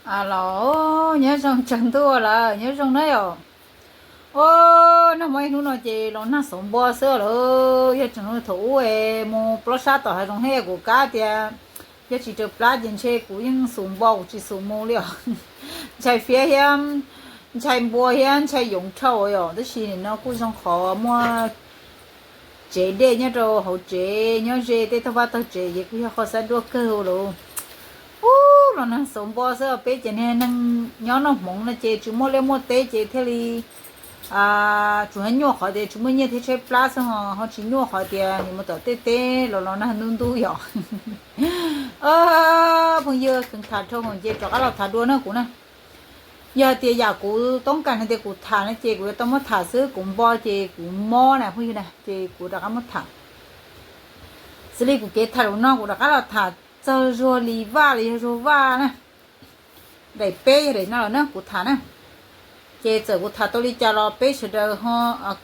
Los nyob zoo tsawg ntuj lawm, nyob zoo na yom. O, nag hmo ib hnub no ces los nag xuv npua xwb lawm. Yog tseem thaum ub mus plob sab tom hav zoov thiab kuv kab tias yog tsis raws plab ces ntshe kuv yeej xuv npua kuv tsis xuv mus li os. Ntshai fiab thiab, ntshai npua thiab ntshai yoov dhau yom, tab sis nim no kuj zoo qhov muaj tsev dej nyob rau hauv tsev nyob ze tej tog vaj tog tsev ces kuj yog qhov xab duaj kawg lawm. Ub, los nag xuv npua xwb, peb ces niag neeg nyob noj hmoov no ces tsis muaj liaj muaj teb ces thiaj li tsuas yog nyuaj qhov tias tsis muaj nyiaj thiab tshaib plab xwb ho, ho tsis nyuaj qhov tias nim mus tom tej teb los los nag ntub ntub yom. Phooj ywg, kheev tham dhau hwv ces rov qab los tham dua na kuv na. Yog hais tias yam kuv toob kas hais tias kuv tham no ces kuv yuav tau muab tham xwb, kuv npo ces kuv mob na phooj ywg na, ces kuv rov qab muab tham. Xws li kuv kev tham lus no kuv rov qab los tham txog Zuag Lis Vaj los yog Zuag Vaj na, daim peb yog daim no lawm na kuv tham na. Ces txawm kuv tham tau li cas los peb sawv daws ho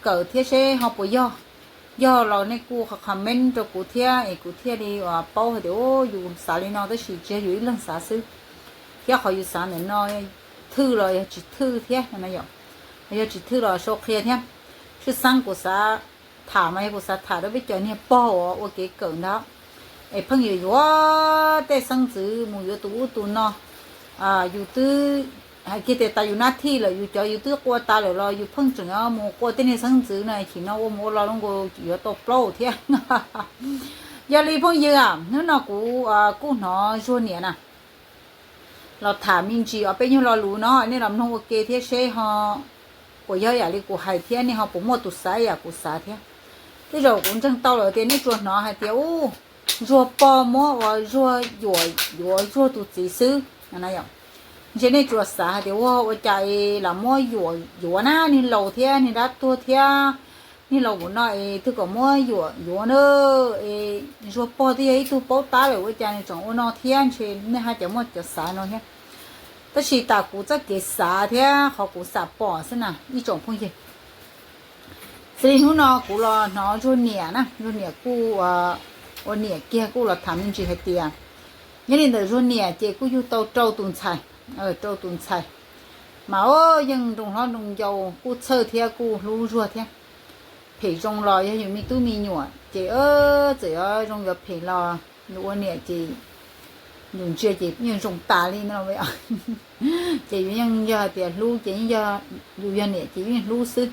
kawm thiab seb ho puas yog. Yog los nej kuj comment rau kuv thiab es kuv thiaj li paub hais tias yus xav li no tab sis tsis yog yus ib leeg xav xwb, thiab qhov yus xav ntawm no thwj los yog tsis thwj thiab no yom. Yog tsis thwj los sau qhia thiab. Tshwj xeeb kuv xav tham mas yog kuv xav tham rau peb cov niag pog uas ua kev kawm ntawd es pheej yuav yuav tej xeeb ntxwv mus yuav tus ub tus no. Yus twb hais kiag tias tas yus nab thij lawm, yus cov yus twb qua tas lawm los yus pheej tseem mus qua tej niag xeeb ntxwv no, chim no ua mus ua los zoo nkaus yuav tau plaub thiab. Yog li phooj ywg, hnub no kuv kuj hnov Zuag niam na los tham me ntsis ob peb nyuag lo lus no, nej los mloog ua ke thiab seb ho puas yog yam li kuv hais thiab nej ho puas muaj tus xav yam kuv xav thiab. Tej zaum kuv ntseeg tau lawm tias nej tsuas hnov hais tias ub, Zuag pog muab ua Zuag yuam yuav Zuag tus txiv xwb. Ntshe nej tsuas xav hais tias ua, ua cas es lam muab yuam yuav na, niag laus thiab niag dab tuag thiab, niag laus mus no es twb kom muab yuam yuav na, es Zuag pog twb yog ib tug paub tab lawm ua cas nws tseem ua no thiab, ntshe nej haj cov muaj cov xav no thiab. Tab sis tam kuv txoj kev xav thiab qhov kuv xam pom xwb na ib tsoom phooj ywg. Xws li hnub no kuv los hnov Zuag niam na, Zuag niam kuj ua niam kiag kuj los tham me ntsis hais tias nyob li ntawm Zuag niam ces kuj yug tau rau tus ntxhais, rau tus ntxhais mas yeej nroo hlob nroo yau kuj txhawj thiab kuj hlub Zuag thiab. Phem zoo los yog yus me tub me nyuam ces txawm yuav zoo yuav phem los yus ua niam ces yus ntsia ces yeej zoo tas li no. Ces yus yeej yog hais tias hlub ces yus yog niam ces yeej hlub xwb.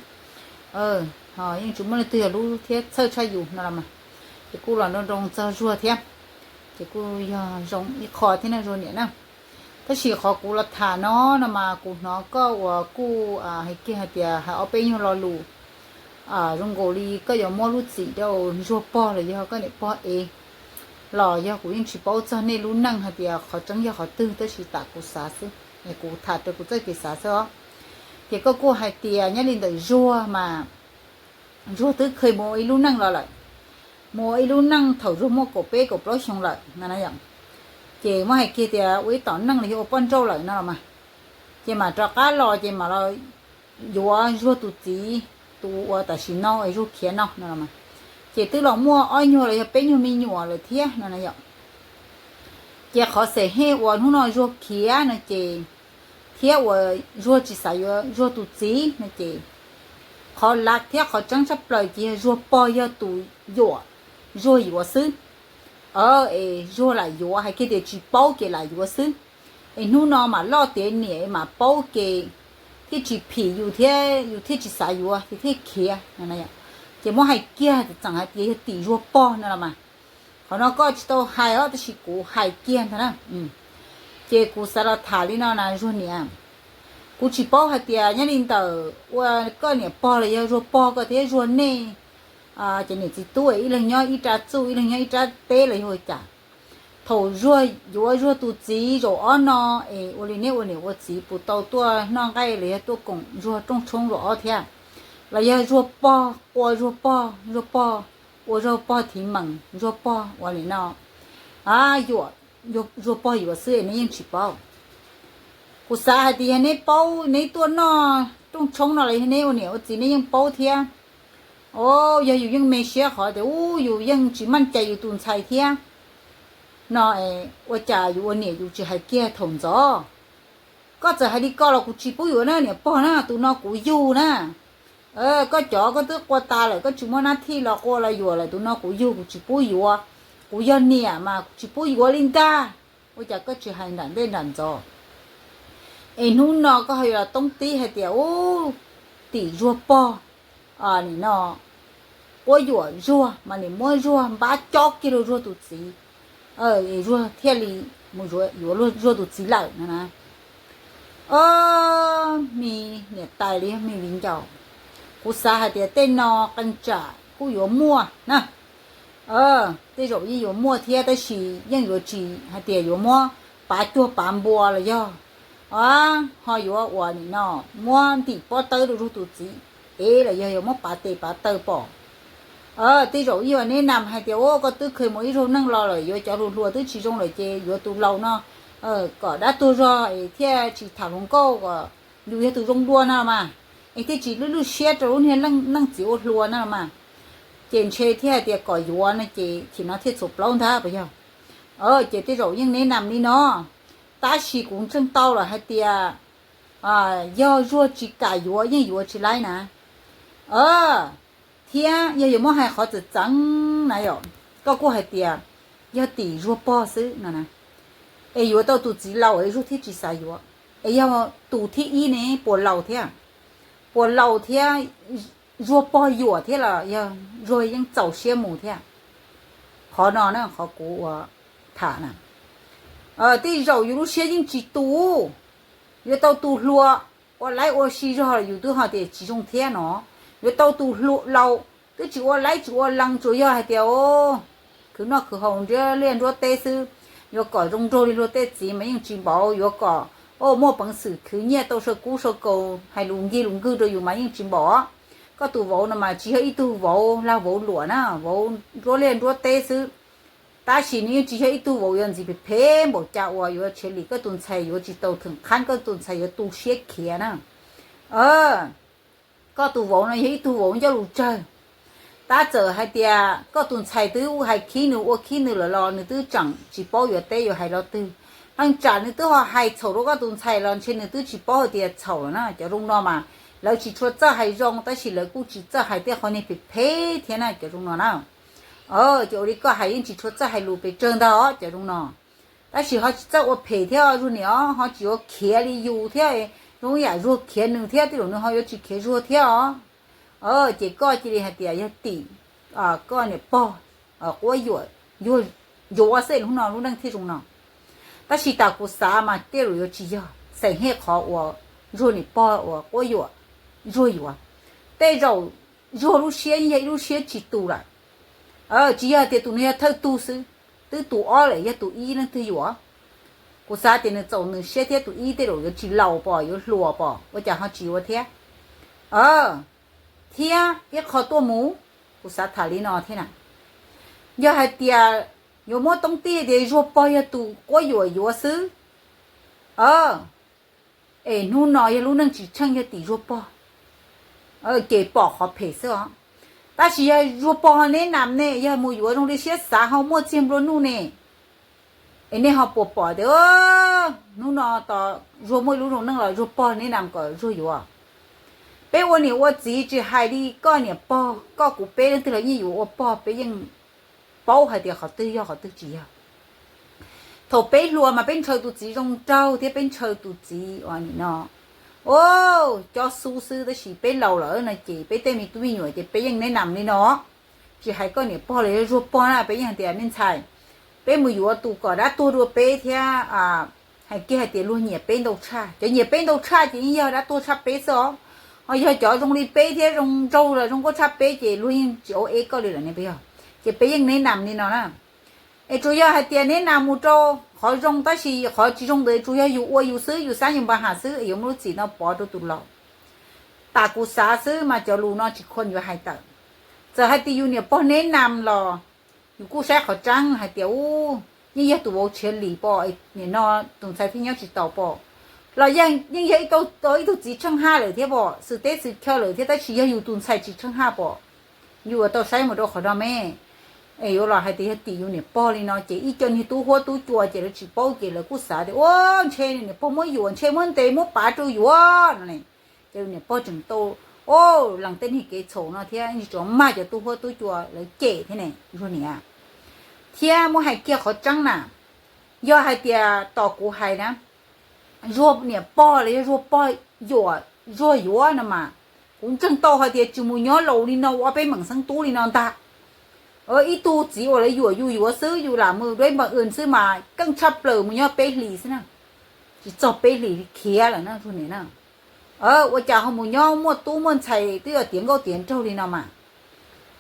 Ho yeej tsis muaj leej twg yog hlub thiab txhawj tshaj yus no los mas. Ces kuj los nroo nroo txog Zuag thiab, ces kuj yog zoo ib qho thiab na Zuag niam na. Tab sis qhov kuv los tham no no mas kuv hnov koj uas kuj hais kiag hais tias hais ob peb nyuag lo lus zoo nkaus li koj yuav muab lub txim rau Zuag pog los yog koj niam pog es los yog kuv yeej tsis paub txog nej lub neej hais tias qhov tseeb yog qhov twg, tab sis tam kuv xav xwb, kuv tham raws kuv txoj kev xav xwb os. Ces koj kuj hais tias nyob li ntawm Zuag mas Zuag twb kheev mus ua ib lub neej los lawm, mus ua ib lub neej thaum Zuag muaj kaum peb kaum plaub xyoo lawm no na yom. Ces muab hais kiag tias ua ib tom neej los yog ua poj nrauj lawm no los mas, ces mam rov qab los ces mam los yuav Zuag tus txiv, tus uas tam sim no es Zuag khiav no no los mas. Ces twb los muaj ob nyuag los yog peb nyuag me nyuam lawm thiab no na yom. Ces qhov xem hej uas hnub no Zuag khiav no ces, thiab uas Zuag tsis xav yuav Zuag tus txiv no ces, qhov lav thiab qhov tseeb tshaj plaws ces yog Zuag pog yog tus yuam Zuag yuav xwb. Es Zuag lam yuav, hais kiag tias tsis paub ces lam yuav xwb. Es hnub no mam loj tiav niam mam paub ces thiaj tsis phim yus thiab yus thiaj tsis xav yuav ces thiaj khiav. Ces muab hais kiag txawm hais tias yog tim Zuag pog no los mas. Qhov no koj tsis tau hais os, tab sis kuv hais kiag ntag na. Ces kuv xav los tham li no na Zuag niam, kuv tsis paub hais tias nyob li ntawm ua koj niam pog los yog Zuag pog koj thiab Zuag nej, ces niam txiv tub ib leeg nyob ib rab txuj ib leeg nyob ib rab teb los yog ua cas. Thaum Zuag yuav Zuag tus txiv zaum ob no, es ua li neb ua niam ua txiv puas tau tuaj noj nqaij los yog tuaj koom Zuag rooj tshoob zaum ob thiab? Los yog Zuag pog ua Zuag pog, Zuag pog ua Zuag pog thiv meem, Zuag pog ua li no, yuam, Zuag pog yuav xwb es neb yeej tsis paub. Kuv xav hais tias yog neb paub, neb tuaj noj rooj tshoob no los yog neb ua niam ua txiv neb yeej paub thiab. O, yog yus yeej me siab qhov tias ub yus yeej tsis meej cai yus tus ntxhais thiab no, ua cas yus ua niam yus tsis hais kiag thaum ntxov? Koj txawm hais li ko los kuv tsis pub yuav na niam pog na, tus no kuv yug na. Koj cov koj twb qua tas lawm, koj tsis muaj nab thij los qua los yuam lawm, tus no kuv yug, kuv tsis pub yuav. Kuv yog niam mas kuv tsis pub yuav li ntag. Ua cas koj tsis hais nram ntej nram ntxov? Es hnub no koj ho yuav los toob tib hais tias ub, tim Zuag pog nim no quab yuam Zuag mas nim muab Zuag npab cob kiag rau Zuag tus txiv, Zuag thiaj li mus yuav Zuag tus txiv lawm no na. O, me niam tais los yog me viv ncaus, kuv xav hais tias tej no qee tsam kuj yuav muaj na. Tej zaum yeej yuav muaj thiab, tab sis yeej yuav tsis hais tias yuav muab pav cuag pav npua los yog ho yuav ua nim no muab ntim pob tawb rau Zuag tus txiv es los yog yuav muab pav tes pav taw pom. Tej zaum yeej yuav neb nam hais tias ua koj twb kheev mus ib zaug neej los lawm, yuav cov hluas hluas twb tsis zoo lawm ces yuav tus laus no kom dab tuag zog es thiaj tsis tham hluas nkauj kom yus yog tus zoo dua no los mas, es thiaj tsis lwj lwj siab rau lub niag neej txiv ua hluas no los mas. Ces ntshe thiaj hais tias kom yuav no ces chim no thiaj txhuam plaub ntag puas yog? Ces tej zaum yeej neb nam li no, tab sis kuv ntseeg tau lawm hais tias yog Zuag tsis kam yuav yeej yuav tsis laib na. Thiab yog yuav muab hais qhov txawv txeev na yom, koj kuj hais tias yog tim Zuag pog xwb no na, es yuav tau tus txiv laus es Zuag thiaj tsis xav yuav, es yog tus thib ib ne puas laus thiab, puas laus thiab Zuag pog yuam thiab los yog Zuag yeej txaus siab mus thiab. Qhov no na qhov kuv ua tham na, tej zaum yus lub siab yeej tsis tu, yuav tau tus hluas ua laib ua si zog los yus twb ho tias tsis zoo thiab no, yuav tau tus hluas laus twb tsis ua laib tsis ua lees, tsuas yog hais tias khwv noj khwv haus nruab liaj nruab teb xwb, yuav kom zoo nraug li luag tej txiv mas yeej tsis npaum, yuav kom muaj peev xwm khwv nyiaj tau sau kub sau kaus hais lus nkig lus nkwg rau yus mas yeej tsis npaum. Koj tus vauv no mas tsis yog ib tug vauv lag vauv luam na, vauv nruab liaj nruab teb xwb, tab sis nws yeej tsis yog ib tug vauv yuav ntxiv phem phem npaum cas uas yuav tshiav lim koj tus ntxhais, yuav tsis tau theem qhab koj tus ntxhais, yuav tu siab khiav na. Koj tus vauv no yog ib tug vauv ncauj lus tsawg, tab txawm hais tias koj tus ntxhais twb hais khib nws ua khib nws lawm los nws twb tseem tsis paub yuav teb yuav hais lo twg. Qee tsam nws twb ho hais txhaum rau koj tus ntxhais los ntshe nws twb tsis paub hais tias txhaum lawm na. Cov zoo no mas lawv tsis tshua txawj hais zoo, tab sis lawv kuj tsis txawj hais tej qhov niag phem phem thiab na cov zoo no na. Ces ua li koj hais yeej tsis tshua txawj hais lus pes tsawg ntag os cov zoo no, tab sis ho tsis txawj ua phem thiab Zuag niam os, ho tsis yuav khiav li yus thiab, zoo ib yam Zuag khiav nws thiab, tej zaum nws ho yuav tsis khiav Zuag thiab os. Ces koj cia li hais tias yog tim koj niam pog quab yuam, yuav xwb hnub no lub neej thiaj zoo no. Tab sis tas kuv xav mas tej zaum yuav tsis yog, xeem hej qhov uas Zuag niam pog uas quab yuam Zuag yuav, tej zaum Zuag lub siab yog ib lub siab tsis tus lawm. Tsis yog tias tus no yog thawj tug xwb, twb tus ob lawm yog tus ib leej twg yuav. Kuv xav tias nws txaus nws siab thiab, tus ib tej zaum yuav tsis laus pom, yuav hluas pom, ua cas ho tsis yuav thiab. Thiab ib qho tuaj mus, kuv xav tham li no thiab na, yog hais tias yuav muab toob tij tias Zuag pog yog tus quab yuam yuav xwb, es hnub no yog lub neej tsis tsheej yog tim Zuag pog, ces pom qhov phem xwb os. Tab sis yog Zuag pog neb nam ne, yog mus yuav zoo li siab xav ho muaj txiag nplua nuj ne, es nej ho puas pom tias hnub no tos Zuag muaj ib lub zoo neej los Zuag pog neb nam kom Zuag yuav? Peb ua niam ua txiv tsis hais li koj niam pog koj kuv peb leej twg los yeej yuav ua pog, peb yeej paub hais tias qhov twg yog qhov twg tsis yog. Thaum peb hluas mas peb ntshaw tus txiv zoo nraug thiab peb ntshaw tus txiv ua nim no, o, cob xub xwb, tab sis peb laus lawm no ces peb tej me tub me nyuam ces peb yeej neb nam li no. Tsis hais koj niam pog los yog Zuag pog na, peb yeej hais tias me ntxhais, peb mus yuav tus kom dab tuag dua peb thiab, hais kiag hais tias luag nyiam peb ntau tshaj. Cov nyiam peb ntau tshaj ces yeej yog dab tuag tshaj peb xwb os. Ho yog cov zoo li peb thiab zoo nraug los zoo nkauj tshaj peb ces luag yeej tsis au eb koj li lawm ne, puas yog? Ces peb yeej neb nam li no na. Es tsuas yog hais tias neb nam mus rau qhov zoo, tab sis qhov tsis zoo ntawd tsuas yog yus ua yus xwb, yus xab yus npa ham xwb, yuav muab lub txim no pov rau tus laus. Tas kuv xav xwb mas cov lus no tsis khuam yuav hais tawm. Txawm hais tias yus niam pog neb nam los yus kuj saib qhov tseeb hais tias u, yeej yog tus vauv tshiav lim pom, nim no tus ntxhais thiaj nyob tsis taus pom, los yeej yog ib tug txiv tsheej haj lawm thiab pom, xwm teb xwm chaw lawm thiab, tab sis yog yus tus ntxhais tsis tsheej haj pom, yus yuav tau saib mus rau qhov no me. Es yuav los hais tias yog tim yus niam pog li no ces ib co niag tub huab tub cua ces lawv tsis paub ces lawv kuj xav tias ua ntshe niam pog muab yuam, ntshe muab ntes muab pav rau yuav no ne. Ces yus niam pog tseem tau lees tej niag kev txhaum no thiab tseem mag cov tub huab tub cua lawv cem thiab ne Zuag niam. Thiab muab hais kiag qhov tseeb na, yog hais tias tos kuv hais na, Zuag niam pog los yog Zuag pog yuam, Zuag yuav no mas, kuv ntseeg tau hais tias tsis mus nyob laus li no ua ob peb meem xeeb tub li no ntag. Ib tug txiv uas lawv yuam yus yuav xwb, yus lam mus dua ib npa xwb mas keej tshaj plaws mus nyob peb hlis xwb na, tsis txog peb hlis khiav lawm na Zuag niam na. Ua cas ho mus nyob muaj tub muaj ntxhais twb yog tiav nkauj tiav nraug li no mas.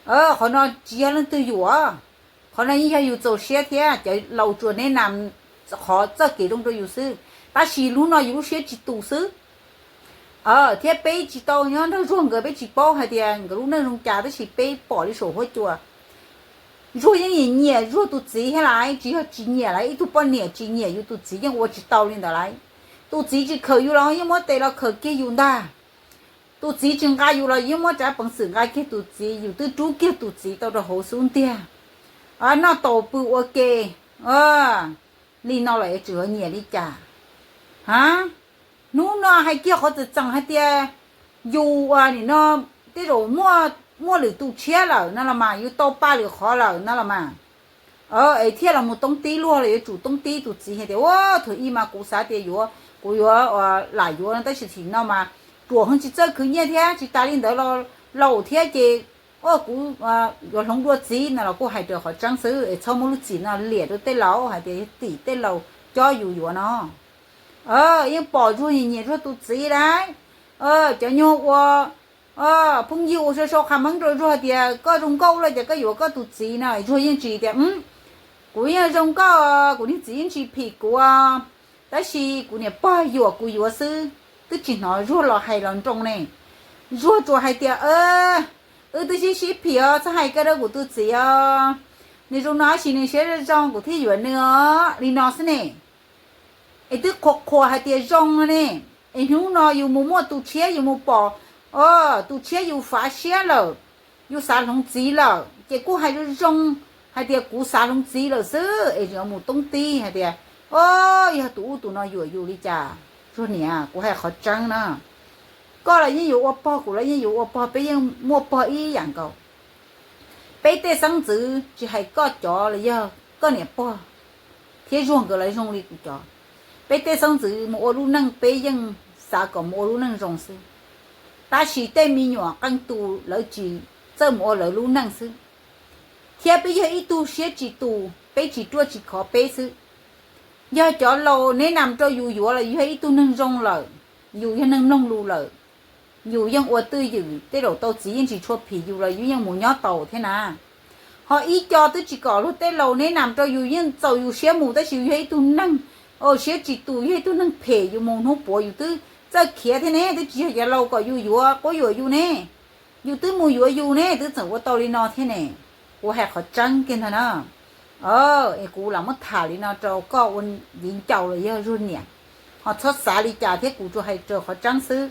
Qhov no tsis yog leej twg yuam, qhov no yeej yog yus txaus siab thiab cov laus tsuas neb nam qhov txoj kev zoo rau yus xwb, tab sis hnub no yus lub siab tsis tus xwb. Thiab peb tsis tau nyob nrog Zuag nkawd, peb tsis paub hais tias nkawd lub neej zoo cas, tab sis peb pom li saum huab cua, Zuag yeej nyiam Zuag tus txiv thiab lais, tsis yog tsis nyiam lais, ib tug poj niam tsis nyiam yus tus txiv yeej ua tsis tau li ntawd lais. Tus txiv tsis khawm yus los yeej muab tes los khawm kiag yus ntag. Tus txiv tsis nqa yus los yeej muab rab peev xwm nqa kiag tus txiv, yus twb rub kiag tus txiv tau rau hauv xub ntiag, noj tau pw ua ke li no los tseem yuav nyiam li cas? Ha, hnub no hais kiag qhov txawm txeem hais tias yus nim no tej zaum muaj lwm tus tshiab lawm no los mas, yus tau pab lwm qhov lawm no los mas, es thiaj los mus toob tib luag los yuav tsum toob tib tus txiv hais tias ua thaum ub mas kuv xav tias yuav, kuv yuav lam yuav no tab sis thaum no mas ruam heev, tsis txawj khwv nyiaj thiab, tsis tas li ntawd los laus thiab ces ua kuv yuav hloov dua txiv no los kuj hais raws qhov tseeb xwb es txhob muab lub txim no liam rau tej laus hais tias yog tim tej laus cob yus yuav no. Yeej pom Zuag nyiam Zuag tus txiv lais. Cov nyuag ua phooj ywg ua sau sau qha meeb rau Zuag tias koj zoo nkauj lawm ces koj yuav koj tus txiv no, Zuag yeej tsis tias kuv yeej zoo nkauj, kuv niag txiv yeej tsis phim kuv, tab sis kuv niam pog yuam kuv yuav xwb, twb tsis hnov Zuag los hais los nroo ne. Zuag tsuas hais tias wb twb sib sib phim os, txhob hais koj rau kuv tus txiv os, nws zoo no tab sis nws siab zoo zoo kuv thiaj yuav nws os li no xwb ne. Es twb qhuas qhuas hais tias zoo no ne, es hnub no yus mus muaj tus tshiab, yus mus pom tus tshiab yus fav siab lawm, yus xav hloov txiv lawm ces kuj hais zoo zoo hais tias kuv xav hloov txiv lawm xwb es yuav mus toob tib hais tias o, yog tus ub tus no yuam yus li cas. Zuag niam, kuv hais qhov tseeb na, koj los yeej yuav ua pog, kuv los yeej yuav ua pog, peb yeej muaj pog ib yam nkaus. Peb tej xeeb ntxwv tsis hais koj cov los yog koj niam pog thiab Zuag nkawd los zoo li kuv cov, peb tej xeeb ntxwv mus ua lub neej peb yeej xav kom mus ua lub neej zoo xwb, tab sis tej me nyuam qee tus lawv tsis txawj mus ua lawv lub neej xwb. Thiab peb yog ib tug siab tsis tus, peb tsis ruaj tsis khov peb xwb. Yog cov laus neb nam rau yus yuav los yus yog ib tug neeg zoo lawm, yus yog neeg mloog lus lawm, yus yeej ua twj ywm, tej zaum tau txiv yeej tsis tshua phim yus los yus yeej mus nyob taus thiab na. Ho ib co twb tsis kom luag tej laus neb nam rau yus yeej txaus yus siab mus, tab sis yus yog ib tug neeg siab tsis tus, yog ib tug neeg phem, yus mus hnub puav yus twb txawj khiav thiab ne, twb tsis yog cov laus kom yus yuav quab yuam yus ne, yus twb mus yuav yus ne, twb tseem ua tau li no thiab ne. Kuv hais qhov tseeb kiag ntag na. Es kuv lam muab tham li no rau koj ua viv ncaus los yog Zuag niam, ho txhob xav li cas thiab, kuv tsuas hais raws qhov tseeb xwb.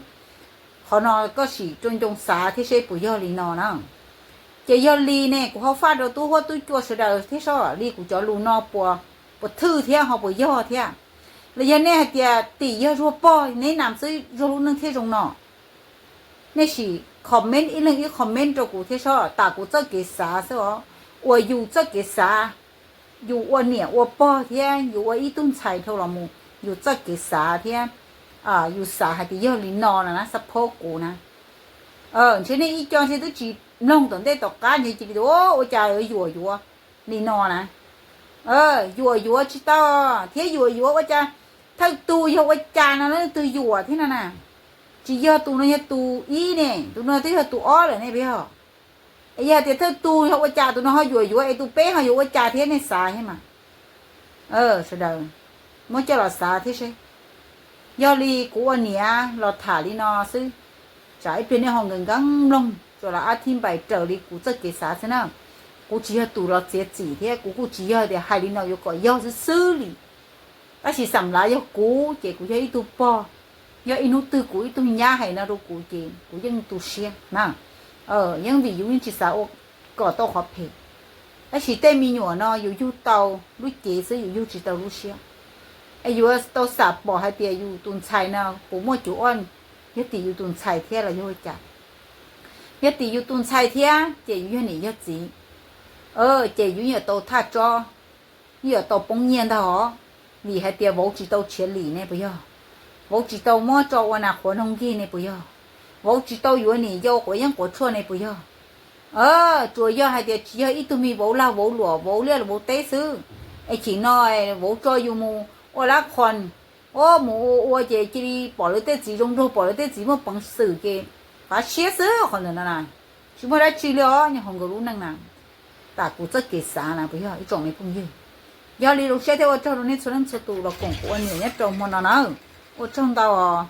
Qhov no koj sim rau ncoo xav thiab seb puas yog li no na. Ces yog li ne kuv ho faj rau tub huab tub cua sawv daws thiab seb li kuv cov lus no puas, puas thwj thiab ho puas yog thiab. Los yog nej hais tias tim yog Zuag pog neb nam xwb Zuag lub neej thiaj zoo no, nej sim comment ib leeg ib comment rau kuv thiab seb tam kuv txoj kev xav xwb os, uas yus txoj kev xav, yus ua niam ua pog thiab yus ua ib tug ntxhais dhau los mus yus txoj kev xav thiab, yus xav hais tias yog li no na, support kuv na. Ntshe nej ib co ntshe twb tsis mloog tom ntej tom qab ntshe cia li tias ua cas yuav yuam yuav li no na. Yuam yuav tsis tau, thiab yuam yuav ua cas thawj tug yog ua cas no leej twg yuam thiab no na. Tsis yog tus no yog tus ib ne, tus no twb yog tus ob lawm ne puas yog? Es yog tias thawj tug yog ua cas tus no ho yuam yuav es tus peb ho yuav ua cas thiab, nej xav thiab mas. Sawv daws muab coj los xav thiab seb. Yog li kuv ua niam los tham li no xwb, tsam ib pliag nej ho nkees nkees mloog tsuas los ab thib npais raws li kuv txoj kev xav xwb na. Kuv tsis yog tus los txiav txim thiab kuv kuj tsis yog tias hais li no yuav kom yog xwb xwb li. Tab sis xam lav yog kuv ces kuv yog ib tug pog, yog ib hnub twg kuv ib tug nyab hais no rau kuv ces kuv yeej tu siab na. Yeej vim yus yeej tsis xav ua kom tau qhov phem. Tab sis tej me nyuam no yus yug tau lub cev xwb, yus yug tsis tau lub siab. Es yuav tau xam pom hais tias yus tus ntxhais no puas muaj cuv ob, yog tim yus tus ntxhais thiab los yog ua cas. Yog tim yus tus ntxhais thiab ces yus yog niam yog txiv, ces yus yuav tau thaj tsob, yuav tau poob nyiaj ntag os. Vim hais tias vauv tsis tau tshiav lim ne puas yog? Vauv tsis tau muab tso ua nas qhuav noog nkig ne puas yog? Vauv tsis tau yuav niam yau quav yeeb quav tshuaj ne puas yog? Tsuas yog hais tias tsis yog ib tug me vauv lag vauv luam vauv liaj vauv teb xwb, es chim no vauv tso yus mus ua lab qhos, mus ua ua ces cia li pom lawv tej txiv zoo nraug, pom lawv tej txiv muaj peev xwm ces fav siab xwb. Qhov ntawm no na tsis muaj dab tsi li os nyob hauv nkawd lub neej na. Tas kuv txoj kev xav na puas yog ib tsoom me phooj ywg? Yog li zoo siab thiab ua tsaug rau nej txhua leej txhua tus los koom kuv ua niam nyob rau hmo no na. Ua tsaug ntau os.